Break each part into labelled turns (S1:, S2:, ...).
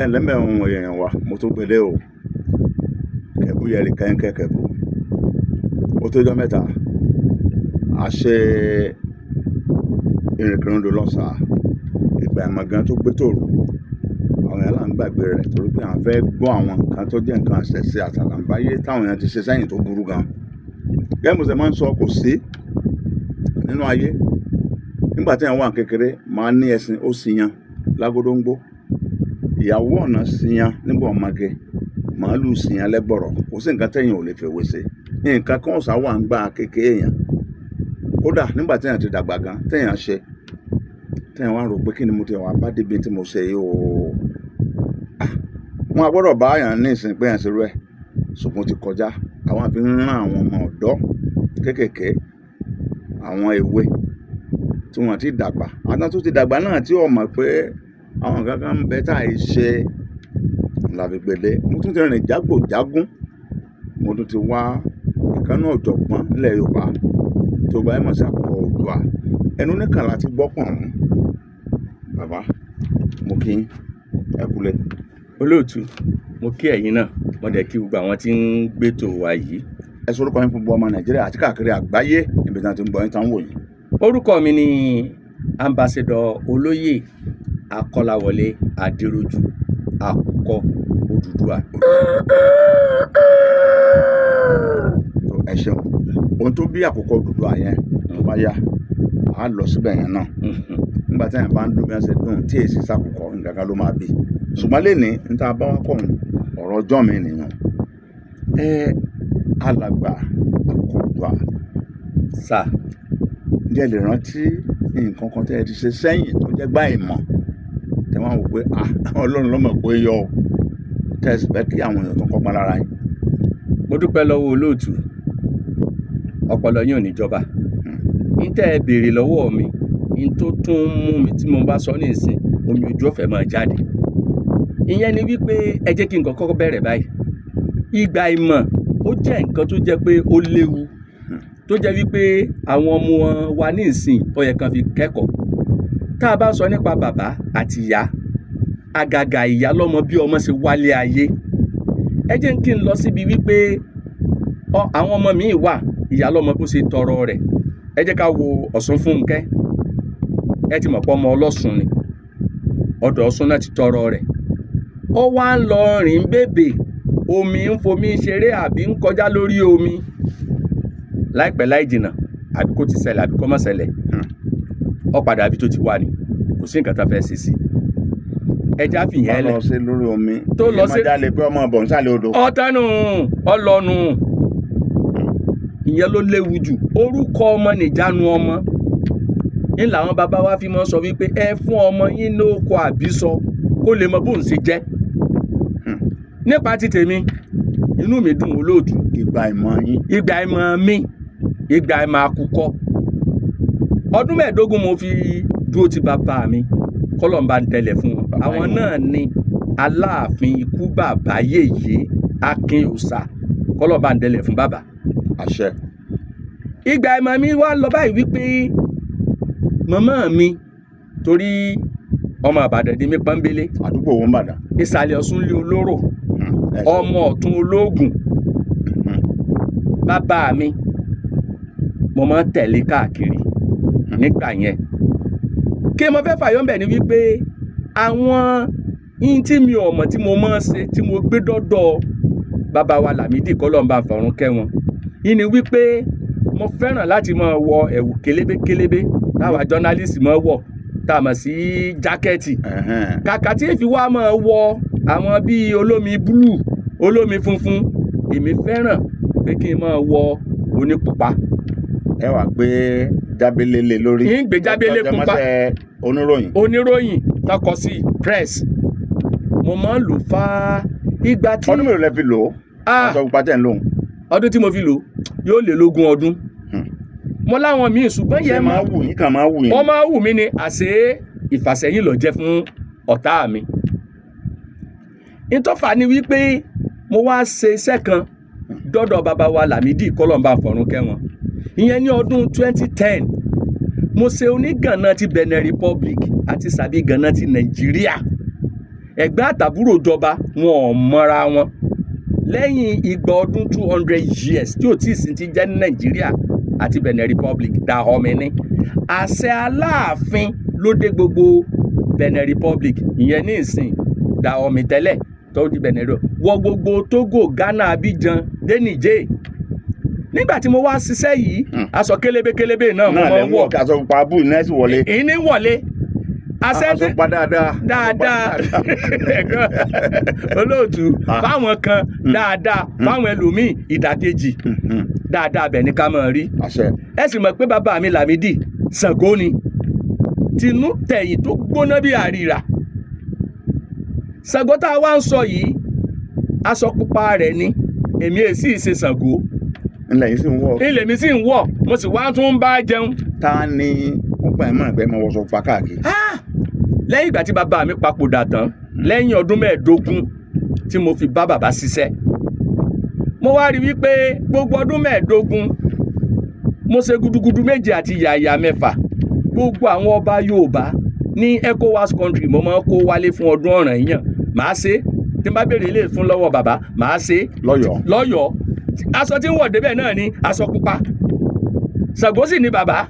S1: Ẹ ǹlẹ́ ńbẹ̀ ń èèyàn wa, mo tún gbé dé o. Kẹ̀bú yẹri kẹ́ńkẹ́ kẹ̀bú. Ó tójọ́ mẹ́ta, a ṣe ìrìnkèrindò lọ́sàá. Ìgbà àìmọ̀ gan tó gbé tòrò. Àwọn èèyàn là ń gbàgbé rẹ̀ torí pé à ń fẹ́ gbọ́ àwọn nǹkan tó jẹ́ nǹkan àṣẹ̀ṣe àtàlàmbáyé táwọn èèyàn ti ṣe sẹ́yìn tó burú gan. Gẹ́gẹ́ bí mo ṣe máa ń sọ, kò sí nínú ayé. Nígbà tí èèyàn wà ní kékeré, máa ní ẹṣin, ó síyan lágódóńgbó. Ìyàwó ọ̀nà síyan nígbà ọmọge. Màálù síyan lẹ́gbọ̀rọ̀. Kò sí nǹkan tẹ́yìn ò lè fi òwe ṣe. Nǹkan kan ọ̀sà wà ń gbà kékeré èèyàn. Kódà nígbà tí èèyàn ti dàgbà gan, tí èèyàn ṣe, tí èèyàn wá rò pé kí ni mo ti wá bá débi tí mo ṣe yìí o. Ah! Wọn a gbọdọ̀ bá èèyàn ní ìsìn pé èèyàn ṣe irú ẹ. Ṣùgbọ́n ó ti kọjá. Àwọn fi ń rán àwọn ọmọ ọ̀dọ́ kéékèèké, àwọn èwe tí wọ́n ti dàgbà. Àwọn tó ti dàgbà náà tí ò mọ̀ pé àwọn nǹkan kan ń bẹ tí àì ṣe la fi gbé dé. Mo tún ti rìn jágbòjágún. Mo tún ti wá ìkan nínú ọ̀jọ̀gbọ́n nílẹ̀ Yorùbá tó gba ẹ̀mọ̀ sí Àkùkọ Oòduà. Ẹnu oníkàn la ti gbọ́ pọ̀n. Bàbá, mo kí yín, ẹ kú ilé.
S2: Olóòtú, mo kí ẹ̀yin náà, mo dẹ̀ kí gbogbo àwọn tí ń gbétò wa yìí.
S1: Ẹ sọ orúkọ yín fún gbogbo ọmọ Nàìjíríà àti káàkiri àgbáyé níbi tí wọ́n ti ń gbọ́ yín, tí wọ́n ń wò yín.
S2: Orúkọ mi ni Ambassador Olóyè Akọ́láwọlé Adéròjú, Àkùkọ Odùduwà.
S1: Ẹ ṣeun. Ohun tó bí Àkùkọ Odùduwà yẹn tó bá yá, a lọ síbẹ̀ yẹn náà. Nígbà tí èèyàn bá ń dún bí wọ́n ṣe dùn tí èsì sàkùkọ, nǹkan kan ló máa bí. Ṣùgbọ́n lénìí, ní tí a bá wá kọ̀ ọ̀hún, ọ̀rọ̀ ọjọ́ mi nìyẹn. Ẹ alàgbà Àkùkọ Oòduà.
S2: Sà.
S1: Ǹjẹ́ ẹ lè rántí nǹkan kan tí ẹ ti ṣe sẹ́yìn tó jẹ́ gbá ìmọ̀? Tí wọ́n á wò pé, ah, Ọlọ́run ló mọ̀ pé yọ ọ́. Tẹ́ ẹ sì fẹ́ kí àwọn èèyàn tó kọ́gbọ́n lára yín.
S2: Mo dúpẹ́ lọ́wọ́ olóòtú. Ọpọlọ yín ò ní jọba. N tẹ́ ẹ béèrè lọ́wọ́ mi, n tó tún mú mi tí mo bá sọ ní ìsìn, omi ojú ọ̀fẹ́ máa jáde. Ìyẹn ni wípé ẹ jẹ́ kí n kọ́kọ́ bẹ̀rẹ̀ báyìí. Ìgbà ìmọ̀ ó jẹ́ nǹkan tó jẹ́ pé ó léwu, tó jẹ́ wípé àwọn ọmọ wa ní ìsìn ó yẹ kán fi kẹ́kọ̀ọ́. Tá a bá sọ nípa bàbá àti ìyá, àgàgà ìyá lọ́mọ bí ọmọ ṣe wálé ayé. Ẹ jẹ́ kí n lọ síbi wípé àwọn ọmọ míì wà, ìyá lọ́mọ bó ṣe tọrọ rẹ̀. Ẹ jẹ́ ká wo Ọ̀ṣunfúnkẹ́. Ẹ ti mọ̀ pé ọmọ ọlọ́sùn ni. Ọ̀dọ̀ Ọ̀ṣun náà ti tọrọ rẹ̀. Ó wá ń lọ rìn bèbè, omi ń fomi ṣeré àbí ń kọjá lórí omi. Láìpẹ́ láì jìnnà, àbí kó ti ṣẹlẹ̀ àbí kó má ṣẹlẹ̀. Ó padà ibi tó ti wá ni. Kò sí nǹkan tá fẹ́ ṣe sí. Ẹ já fìyẹn lẹ̀.
S1: Tó lọ sí lórí omi.
S2: Tó lọ sí.
S1: Ìyẹn máa jáde pé ọmọ bọ̀ nísàlẹ̀ odò.
S2: Ọ̀tánù, ọlọ́nu. Ìyẹn ló léwu jù. Orúkọ ọmọ nìjánu ọmọ. Ń làwọn bàbá wa fi máa ń sọ wípé ẹ fún ọmọ yín lóko àbísọ kó lè mọ bóun ṣe jẹ́. Nípa ti tèmi, inú mi dùn olóòtú.
S1: Ìgbà ìmọ̀ yín.
S2: Ìgbà ìmọ̀ mi, ìgbà ìmọ̀ àkùkọ. Ọdún mẹ́ẹ̀ẹ́dógún mo fi dúró ti bàbá mi, kọ́lọ́un bá ń dẹlẹ̀ fún wọn. Àwọn náà ni Aláàfin ikú bàbá yèyé Akin Òòṣà, kọ́lọ́un bá ń dẹlẹ̀ fún bàbá.
S1: Àṣẹ.
S2: Ìgbà ìmọ̀ mi wá lọ báyìí wípé màmá mi, torí ọmọ Ìbàdàn ni mí pọ́nbélé.
S1: Àdúgbò wo ń Ìbàdàn?
S2: Ìsàlẹ̀ Ọ̀ṣun lé olóró. Ọmọ ọ̀tún ológun. Bàbá mi, mo máa ń tẹ̀lé káàkiri nígbà yẹn. Kí mo fẹ́ fàyọ́ ńbẹ̀ ni wípé àwọn ihun tí mi ò mọ̀ tí mo máa ń ṣe tí mo gbé dọ́dọ̀ bàbá wa Làmídì kọ́lọ́un bá fọ̀run kẹ́ wọn. Ìní wípé mo fẹ́ràn láti máa wọ ẹ̀wù kélébé kélébé táwa journalist máa ń wọ̀, tá a mọ̀ sí jákẹ́ẹ̀tì. Kàkà tí èfi wá máa wọ àwọn bíi olómi búlúù, olómi funfun, èmi fẹ́ràn pé kí n máa wọ onípupa.
S1: Ẹ wá gbé jábélé lé lórí.
S2: Ń gbé jábélé pupa.
S1: Oníròyìn.
S2: Oníròyìn tọkọ sí press. Mo máa ń lò fá ìgbà tí.
S1: Ọdún mélòó lẹ fi lò ó? Aṣọ pupa tẹ̀ ń lò.
S2: Ọdún tí mo fi lò yóò lé lógún ọdún. Mo láwọn míì ṣùgbọ́n yẹn
S1: máa wù yín kàn máa wù yín.
S2: Wọ́n máa wù mí ni àṣé ìfàsẹ́yìn ló jẹ́ fún ọ̀tá mi. Ìtọ́fà ni wípé mo wá ṣe iṣẹ́ kan dọ́dọ̀ bàbá wa Làmídì kọ́lọ́un bá fọ̀run kẹ́ wọn. Ìyẹn ní ọdún 2010. Mo ṣe onígànná ti Benin Republic àti sàbí gànná ti Nàìjíríà. Ẹ̀gbọ́n àtàbúrò jọba, wọn ò mọra wọn. Lẹ́yìn 200 ọdún, 200 years, tí ò tí ì sí ti jẹ́ ní Nàìjíríà àti Benin Republic, Dahomey ní àṣẹ Aláàfin ló dé gbogbo Benin Republic. Ìyẹn ní ìsìn Dahomey tẹ́lẹ̀ tó di Benin Republic, wọ gbogbo Togo, Ghana, Abidjan dé Niger. Nígbà tí mo wá ṣiṣẹ́ yìí, aṣọ kélébékélébé náà mo
S1: Náà
S2: máa
S1: lẹ́
S2: ń
S1: ń
S2: wọ̀.
S1: wọ̀ kí aṣọ pupa bù ní ẹ̀sìn wọlé.
S2: Ìní wọlé àṣẹ
S1: Aṣọ
S2: tí
S1: pupa dáadáa.
S2: Dáadáa, ẹ̀gbọ́n olóòtú. Fáwọn kan dáadáa, fáwọn ẹlòmíì ìdàkejì. Dáadáa bẹ̀ ní ká máa rí.
S1: Àṣẹ.
S2: Ẹ sì mọ̀ pé bàbá mi Lámídì Ṣàngó ni, tinú tẹ̀yìn tó gbóná bí àríra. Ṣàngó tá a wá ń sọ yìí, aṣọ pupa rẹ̀ ni. Èmi èsì ṣe Ṣàngó.
S1: Ńlẹ̀ yìí sì ń wọ̀.
S2: Ilé mi sì ń wọ̀, mo sì wá tún ń bá jẹun.
S1: Ta ni wọ́n gbà ẹ̀ mọ̀ pé mo wọṣọ pupa káàkiri?
S2: Ah! Lẹ́yìn ìgbà tí bàbá mi papòdà tán, lẹ́yìn ọdún 15 tí mo fi bá bàbá ṣiṣẹ́, mo wá rí wípé gbogbo ọdún 15 mo ṣe gudugudu méje àti yàyà mẹ́fà. Gbogbo àwọn ọba Yorùbá ní ECOWAS country, mo máa ń kó wálé fún ọdún Ọ̀rànyàn. Màá ṣe tí n bá béèrè ilé fún lọ́wọ́ bàbá, màá ṣe.
S1: Lọ́yọ̀ọ́.
S2: Lọ́yọ̀ọ́. Aṣọ tí ń wọ̀ débẹ̀ náà ni aṣọ pupa. Ṣàngó sì ni bàbá.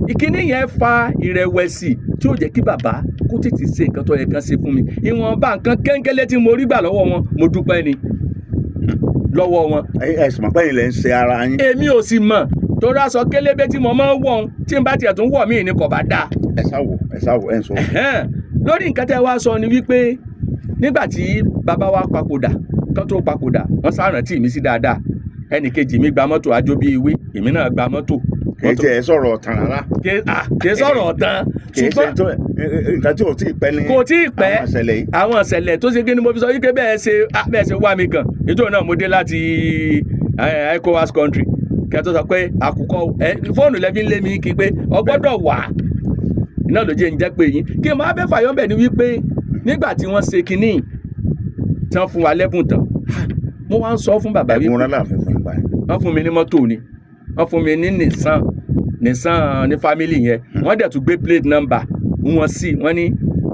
S2: Ìkíní yẹn fa ìrẹ̀wẹ̀sì tí ó jẹ́ kí bàbá kó tètè ṣe nǹkan tó yẹ kán ṣe fún mi. Ìwọ̀nba nǹkan kéńkélé tí mo rí gbà lọ́wọ́ wọn, mo dúpẹ́ ni lọ́wọ́ wọn.
S1: Ẹ sì mọ̀ pé ilẹ̀ ń ṣe ara yín.
S2: Èmi ò sì mọ̀, torí aṣọ kélébé tí mo máa ń wọ̀ ọ́n, tí n bá tiẹ̀ tún wọ̀ míì ní kò bá dáa.
S1: Ẹ sá wò, ẹ sá wò, ẹ ń sọ.
S2: Ẹ̀hẹ́n. Lórí nǹkan tẹ́ wá sọ ni wípé nígbà tí bàbá wa papòdà kán tó papòdà, wọ́n sárántí mi sí dáadáa. Ẹnì kejì mi gba mọ́tò ajó bíi ìwé, èmi náà gba mọ́tò.
S1: Kì í tiẹ̀ sọ̀rọ̀ ọ̀tàn rárá.
S2: Kì í sọ̀rọ̀ ọ̀tàn.
S1: Kì í ṣe
S2: Ṣùgbọ́n
S1: tó nǹkan tí ò tí ì pẹ́ ní.
S2: Kò tí ì pẹ́.
S1: Àwọn ìṣẹ̀lẹ̀ yìí.
S2: Àwọn ìṣẹ̀lẹ̀ tó ṣe kí ni mo fi sọ wípé bẹ́ẹ̀ ṣe wá mi kàn ètò náà, mo dé láti ECOWAS country, kí ẹ tó sọ pé àkùkọ ẹ fóònù lẹ́bí ń lé mi kí pé ọ gbọ́dọ̀ wà iná ló jẹ́ ń jẹ́ pé yín kí n máa fẹ́ fàyọ́ bẹ̀ ni wípé nígbà tí wọ́n ṣe kinní tí wọ́n fún wa lẹ́bùn tán, mo wá ń sọ fún bàbá wípé
S1: Ẹ̀bùn rán láàfin fún ìgbà yẹn.
S2: Wọ́n fún mi ní mọ́tò ni, wọ́n fún mi ní Nissan ní family yẹn. Wọ́n dẹ̀ tún gbé plate number wọn sí. Wọ́n ní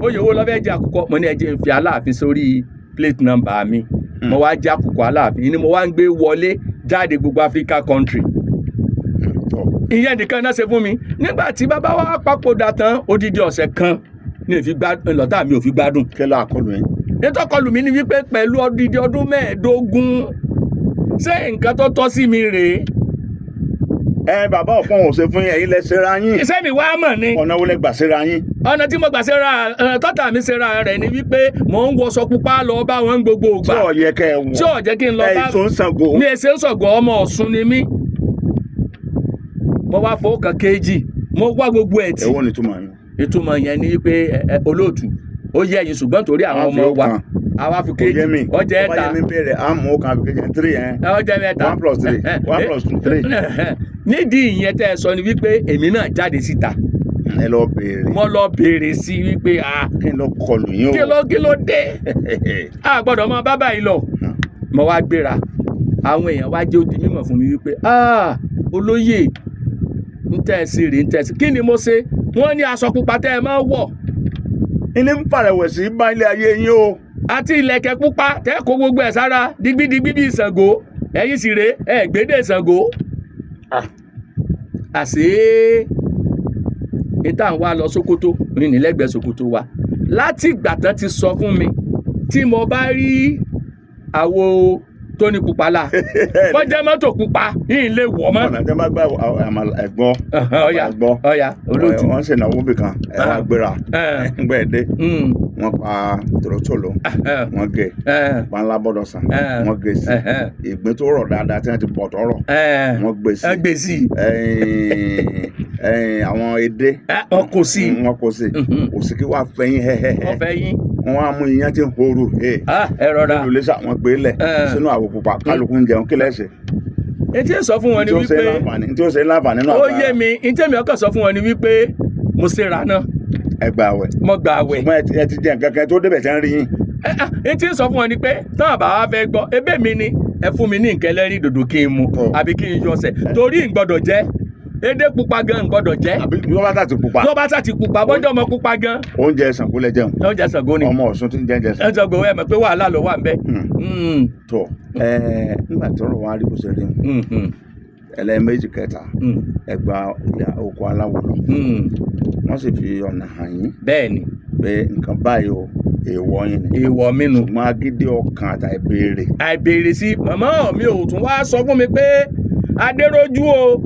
S2: oyè owó lọ́fẹ́ jẹ́ àkùkọ. Mo ní ẹ jẹ́ n fi Aláàfin sórí plate number mi. Mo wá jẹ́ àkùkọ Aláàfin ni mo wá ń gbé wọlé jáde gbogbo Africa country.
S1: Tọ́.
S2: Ìyẹn nìkan náà ṣe fún mi. Nígbà tí bàbá wa papòdà tán, odidi ọ̀sẹ̀ kan ní ìfi gbádùn, lọ́tà mi ò fi gbádùn.
S1: Kí ló àkọlù yín?
S2: Nítọ́kọlù mi ni wípé pẹ̀lú odidi ọdún 15, ṣé nǹkan tó tọ́ sí mi rèé?
S1: Ẹ bàbá ọ̀pọ̀ ò ṣe fún yín, ẹ̀yin lẹ ṣera yín.
S2: Iṣẹ́ mi wá mọ̀ ni.
S1: Ọ̀nà wo lẹ gbà ṣera yín?
S2: Ọ̀nà tí mo gbà ṣe ra ọ̀nà tọ́tà mi ṣe ra rẹ̀ ni wípé mò ń wọṣọ pupa lọ bá wọn gbogbo
S1: Tí
S2: ìgbà
S1: ò yẹ kẹ́ ẹ wọ̀.
S2: Tí ò jẹ́ kí n lọ
S1: Ẹ
S2: bá
S1: tó ń Ṣàngó.
S2: Mi èsè ń Ṣàngó, ọmọ Ọ̀ṣun ni mí. Mo wá fowó kan kéjì, mo wá gbogbo ẹ̀ tì.
S1: Èwo ni túmọ̀ yín?
S2: Ìtumọ̀ yẹn ni wípé olóòtú, ó yẹ ẹ̀yin, ṣùgbọ́n torí àwọn
S1: Wọ́n fi
S2: ọmọ
S1: ó
S2: wa
S1: kan.
S2: àwa fi
S1: Kò
S2: kéjì
S1: yé mi.
S2: ọjẹ́
S1: Ọba
S2: ẹ̀ta.
S1: yé mi bẹ̀rẹ̀ àmú ó kan àbí kejì three yẹn.
S2: Ọjẹ́ mẹ́ta.
S1: One plus three, one plus two, three.
S2: Nídìí ìyẹn tẹ́ ẹ sọ ni wípé èmi náà jáde síta.
S1: Ẹ lọ béèrè.
S2: Mo lọ béèrè sí wípé ah,
S1: Kí n lọ kọlù yín o.
S2: Kí ló dé? A gbọ́dọ̀ mọ bábà yìí lọ. Mo wá gbéra, àwọn èèyàn wá jẹ́ ó di mímọ̀ fún mi wípé, ah, olóyè, ń tẹ́ ẹ sí rèé, ń tẹ́ ẹ sí. Kí ni mo ṣe? Wọ́n ní aṣọ pupa tẹ́ ẹ máa ń wọ̀
S1: Ilé ń pàrẹ̀wẹ̀sì bá ilé ayé yín o.
S2: àti ìlẹ̀kẹ̀ pupa tẹ́ kó gbogbo ẹ̀ sára digbidigbi bíi Ṣàngó, ẹ̀yin sì rèé ẹ̀ gbédè Ṣàngó. Àṣé níta ń wá lọ Sókótó ní nílẹ̀gbẹ́ Sókótó wa. Láti ìgbà tán ti sọ fún mi, tí mo bá rí àwo tó ní pupa la wọ́n jẹ́ mọ́tò pupa yìí lè wọ̀ mọ́.
S1: Ọ̀nà tí wọ́n bá gbà àmàlà ẹ̀gbọ́n.
S2: Ọ̀ya.
S1: Ẹ̀gbọ́n.
S2: Ọ̀ya, olóòtú.
S1: Wọ́n ṣe ìnáwó bì kan, ẹ wá gbéra. Ńgbà ẹ̀ dé, wọ́n pa tòlótòló, wọ́n gé panlá bọ́dọ̀ sàn, wọ́n gé sí ìgbín tó rọ̀ dáadáa tí wọ́n ti bọ̀ tọ́rọ̀, wọ́n gbé sí
S2: ẹ gbé sí
S1: ẹ̀yìn àwọn edé.
S2: Wọ́n kò sí.
S1: Wọ́n kó sí òsìkí wà fẹ́yìn hẹ́hẹ́hẹ́.
S2: Wọ́n fẹ́ yín.
S1: Wọ́n á mú iyán tí ń horu
S2: Ẹ rọra.
S1: Olùlẹ́sà wọ́n gbé lẹ̀ sínú àwo pupa, kálukú ń jẹun. Kí lẹ́sẹ̀?
S2: Etí sọ fún wọn ni
S1: Tí ó ṣe
S2: wípé
S1: láǹfààní, tí ó ṣe láǹfààní náà.
S2: Ó yé mi. Ntẹ́mi ọkàn sọ fún wọn ni wípé mo ṣe ra náà.
S1: Ẹ gbà wẹ̀.
S2: Mo gbà àwẹ̀.
S1: Ṣùgbọ́n ẹ ti jẹ nǹkan kan tó débẹ̀ tẹ́ ń rí yín.
S2: Etí sọ fún wọn ni pé tán àbá wa fẹ́ gbọ́ ebé mi ni ẹ fún mi ní nǹkan ẹlẹ́rìí dòdò kí n mu
S1: Tọ́.
S2: àbí kí n yọsẹ̀ torí n gbọ́dọ̀ jẹ́. Edé pupa gan n gbọ́dọ̀ jẹ.
S1: Àbí bí wọ́n bá tà ti pupa?
S2: Tó bá sá ti pupa, bọ́jọ́ ọmọ pupa gan.
S1: Oúnjẹ Ṣàngó lẹ jẹun.
S2: Oúnjẹ Ṣàngó ni.
S1: Ọmọ Ọ̀ṣun tí ń jẹ oúnjẹ Ṣàngó.
S2: Ẹ Ṣàngó, ẹ mọ̀ pé wàhálà ló wà ńbẹ̀.
S1: Tọ ẹ, nígbà tọ́rọ̀ wa rí bó ṣe rí wọn, ẹlẹ́ẹ̀mejì kẹta, ẹ gba ilé oko aláwo lọ, wọ́n sì fi ọ̀nà hàn yín
S2: Bẹ́ẹ̀ ni.
S1: pé nǹkan báyìí o, èèwọ̀ yín ni.
S2: Èèwọ̀ mi nu.
S1: Ṣùgbọ́n agídí ọkàn àtàìbéèrè.
S2: Àìbéèrè sí màmá mi ò tún wá sọ fún mi pé Adéròjú o,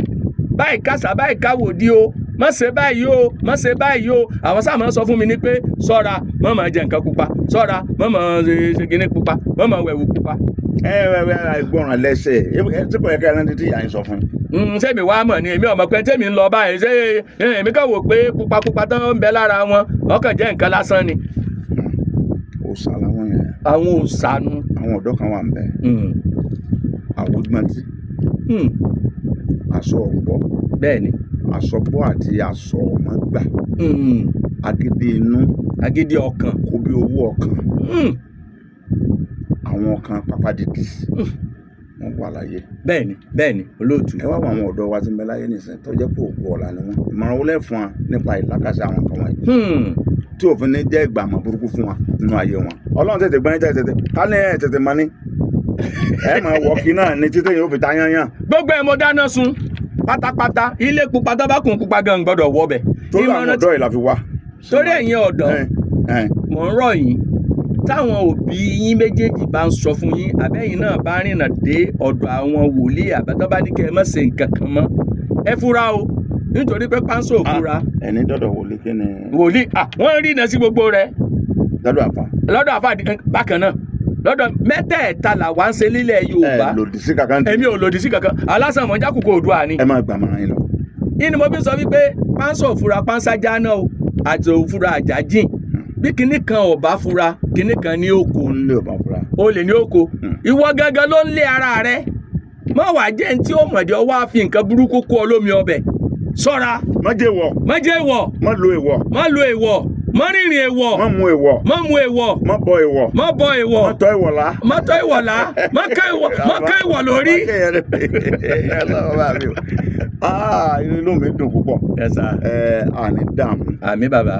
S2: báyìí kásá, báyìí káwòdì o, má ṣe báyìí o, má ṣe báyìí o. Àwọn sáà máa ń sọ fún mi ní pé ṣọ́ra, má máa jẹ nǹkan pupa, ṣọ́ra, má máa ṣe kíní pupa, má máa wẹ̀wù pupa.
S1: Ẹ ẹ ẹ, àìgbọràn lẹ́sẹ̀ ẹ tí kò yẹ ká ẹ rántí tí ìyá yín sọ fún yín.
S2: Sẹ́mi wá mọ̀ ni, èmi ọmọ pé tẹ́mi ń lọ báyìí, ṣé èmi kàn wò pé pupa pupa tán ń bẹ lára wọn, ọkàn jẹ́ nǹkan lásán ni.
S1: Òòṣà làwọn yẹn.
S2: Àwọn òòṣà nu.
S1: Àwọn ọ̀dọ́ kan wà ń bẹ, àwògbọ́ntì, aṣọ ọ̀gbọ́,
S2: Bẹ́ẹ̀ ni.
S1: aṣọ bọ́ àti aṣọ ọ̀mọ́gbà, agídí inú,
S2: Agídí ọkàn,
S1: kó bí owó ọkàn, àwọn ọkàn pápá dídì, wọ́n wà láyé.
S2: Bẹ́ẹ̀ ni, bẹ́ẹ̀ ni, olóòtú.
S1: Ẹ wá wo àwọn ọ̀dọ́ wa tí ń bẹ láyé nìsín tó jẹ́ pé òkú ọ̀la ni wọ́n. Ìmọ̀ràn wo lẹ fún wa nípa ìlàkàṣà àwọn kan wọ̀nyí tí òfin ní jẹ́ ìgbàmọ̀ burúkú fún wa nínú ayé wọn? Ọlọ́run tètè gbọ́n, tètè ká ní ẹ̀ tètè mọ́ ní ẹ máa wọ̀ kí náà ní títẹ̀ yóò fi ta yányán.
S2: Gbogbo ẹ̀ mo dáná sun pátápátá. Ilé pupa tó bá kùn pupa gan gbọ́dọ̀ wọ bẹ̀.
S1: Torí àwọn ọ̀dọ́ yìí la fi wá.
S2: Torí ẹ̀yin ọ̀dọ́, mò ń rọ̀ yín, táwọn òbí yín méjèèjì bá ń sọ fún yín, àbẹ́yìn náà bá rìnà dé ọ̀dọ̀ àwọn wòlíì, àbẹ́tọ́ bá ní kẹ́ ẹ má ṣe nǹkan kan mọ́, ẹ fura o, nítorí pé pánsó ò fura.
S1: Ẹni dọ́dọ̀ wòlíì kí ni?
S2: Wòlíì, wọ́n rìnà sí gbogbo rẹ̀.
S1: Dọ́dọ̀ àfa.
S2: Lọ́dọ̀ àfa bákan náà, lọ́dọ̀ mẹ́tẹ̀ẹ̀ta làwa ń ṣe nílẹ̀ Yorùbá.
S1: Ẹ lòdì sí kankan tí.
S2: Èmi ò lòdì sí kankan, alásàmọ̀já kòkó Oòduà ni.
S1: Ẹ máa gbà máa yín lọ.
S2: Yín ni mo fi sọ wípé pánsó ò fura, pánsá jáná o, àti òfura àjà jìn. Bí kinní kan ò bá fura, kinní kan ní oko.
S1: Ó ń lé ọba fura.
S2: O lè ní oko. Ìwọ gangan ló ń lé ara rẹ. Má wàá jẹ́ ní tí ó mọ̀dé ọwọ́ á fi nǹkan burúkú kó ọ lómi ọbẹ̀. Ṣọ́ra.
S1: Má jẹ́ ìwọ.
S2: Má jẹ́ ìwọ.
S1: Má lo ìwọ.
S2: Má lo èèwọ̀, má rìnrìn èèwọ̀.
S1: Má mu ìwọ.
S2: Má mu èèwọ̀.
S1: Má bọ ìwọ.
S2: Má bọ èèwọ̀.
S1: Má tọ́ ìwọ lá.
S2: Má tọ́ ìwọ̀ lá, má kẹ́ ìwọ̀, má kẹ́ ìwọ̀ lórí.
S1: Ọlọ́run bá mi o. Ah, inú mi dùn púpọ̀.
S2: Yes, sir.
S1: Ẹ àní dààmú.
S2: Àmín, bàbá.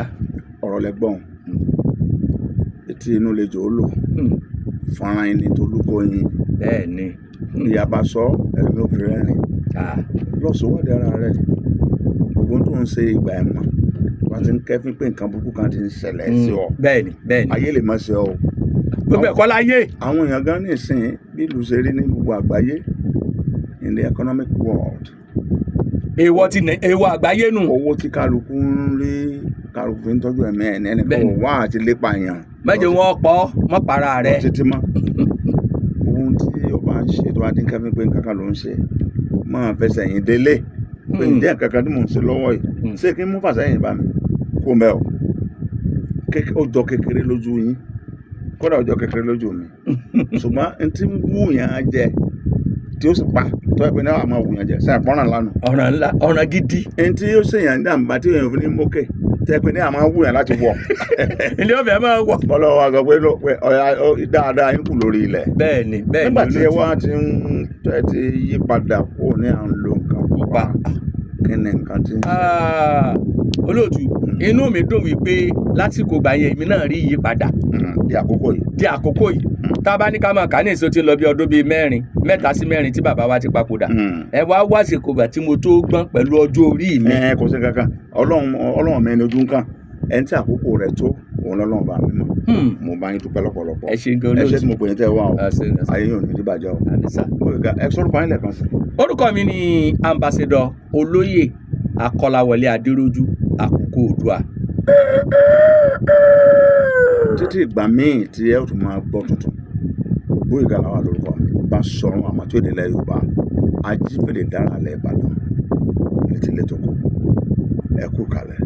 S1: Ọ̀rọ̀ lẹ́gbọ̀n etí inú lè jò ó lò, fọ́nrán ẹni tó lúkọ yín.
S2: Bẹ́ẹ̀ ni.
S1: Ìyá bá sọ ẹlòmíì ò fi rẹ́rìn. Lọ́sọ̀wọ́dì ara rẹ̀, gbogbo tó ń ṣe ìgbà ẹ̀mọ́ wọ́n ti ń kẹ́fín pé nǹkan burúkú kan ti ń ṣẹlẹ̀ sí ọ.
S2: Bẹ́ẹ̀ ni, bẹ́ẹ̀ ni.
S1: Ayé lè má ṣe ọ o.
S2: Gbogbo ẹ̀kọ́ láyé.
S1: Àwọn èèyàn gan ní ìsìn, bí ìlú ṣe rí ní gbogbo àgbáyé, in the economic world,
S2: Èèwọ̀ ti nà, èèwọ̀ àgbáyé nù.
S1: Owó tí kálukú ń rí, kálukú fi ń tọ́jú ẹ̀mí ẹ̀ ní ẹnìkan
S2: Bẹ́ẹ̀ni.
S1: ò wá àti lépa èèyàn.
S2: Mẹ́jọ wọn pọ̀ mọ́ para rẹ̀.
S1: Lọ títí mọ́ ohun tí ọba ń ṣe tó bá dín kẹ́fín pé nǹkan kan ló ń ṣe, máa fẹsẹ̀ yín délé pé ǹjẹ́ nǹkan kan tí mò ń ṣe lọ́wọ́ yìí, ṣé kí n mú fàsẹ́yìn bá mi kó mbẹ́ o? Ó jọ kékeré lójú yín, kódà ó jọ kékeré lójú mi, ṣùgbọ́n n tí ń wú yẹn á jẹ tí ó sì pa tó ẹ pé náà máa wù yẹn jẹ sẹ́yìn pọ́nrán lánàá.
S2: Ọ̀ràn ńlá, ọ̀ràn gidi.
S1: N tí ó ṣèyàn ní àǹbá tí èèyàn fi ní mókè tẹ́ pé ní àmọ́ wù yẹn láti wọ̀.
S2: Ilé ọ̀fẹ́ máa wọ̀.
S1: Bọ́lá wa sọ pé pé ọ̀ya dáadáa yín kù lórí ilẹ̀.
S2: Bẹ́ẹ̀ ni, bẹ́ẹ̀ ni.
S1: Nígbà tí ẹ
S2: Olóòtú.
S1: wá ti ń tẹ́ ti yí padà kúrò ní à ń lo nǹkan pupa, kí ni nǹkan tí ń ṣe?
S2: Ah, olóòtú, inú mi dùn wípé lásìkò ìgbà yẹn, èmi náà rí ìyípadà.
S1: Di àkókò yìí.
S2: Di àkókò yìí, tá a bá ní ká máa kà ní ìsó, tí ń lọ bí ọdún bíi mẹ́rin, 3 sí 4 tí bàbá wa ti papòdà. Ẹ wá wásìkò ìgbà tí mo tó gbọ́n pẹ̀lú ọjọ́ orí mi.
S1: Ẹ kò sí kankan, Ọlọ́run, Ọlọ́run mi ni ojú ń kàn ẹni tí àkókò rẹ̀ tó, òun lọ́lọ́run bá mi mọ̀. Mo bá yín dúpẹ́ lọ́pọ̀lọpọ̀.
S2: Ẹ ṣe gan,
S1: Ẹ ṣé
S2: olóòtú.
S1: tí mo pè yín tẹ́ ẹ wá o.
S2: Ẹ ṣé, ẹ ṣé.
S1: Ayé yóò ní dìbàjẹ́ o.
S2: Àmín sà.
S1: Mo lè ga ẹ sọ́rọ̀ kan lẹ́ẹ̀kan sí.
S2: Orúkọ mi ni Ambassador Olóyè Akọ́láwọlé Adéròjú, Àkókò Oòduà.
S1: Títí ìgbà míì tí ẹ ó tún máa gbọ́ tuntun, Gbóyèga làwà lórúkọ mi bá sọ̀rọ̀ àmọ́ tó èdè ilẹ̀ Yorùbá ajífèdè dára lẹ̀ Ìbàdàn ní tilẹ̀ tó kù. Ẹ kú kalẹ̀.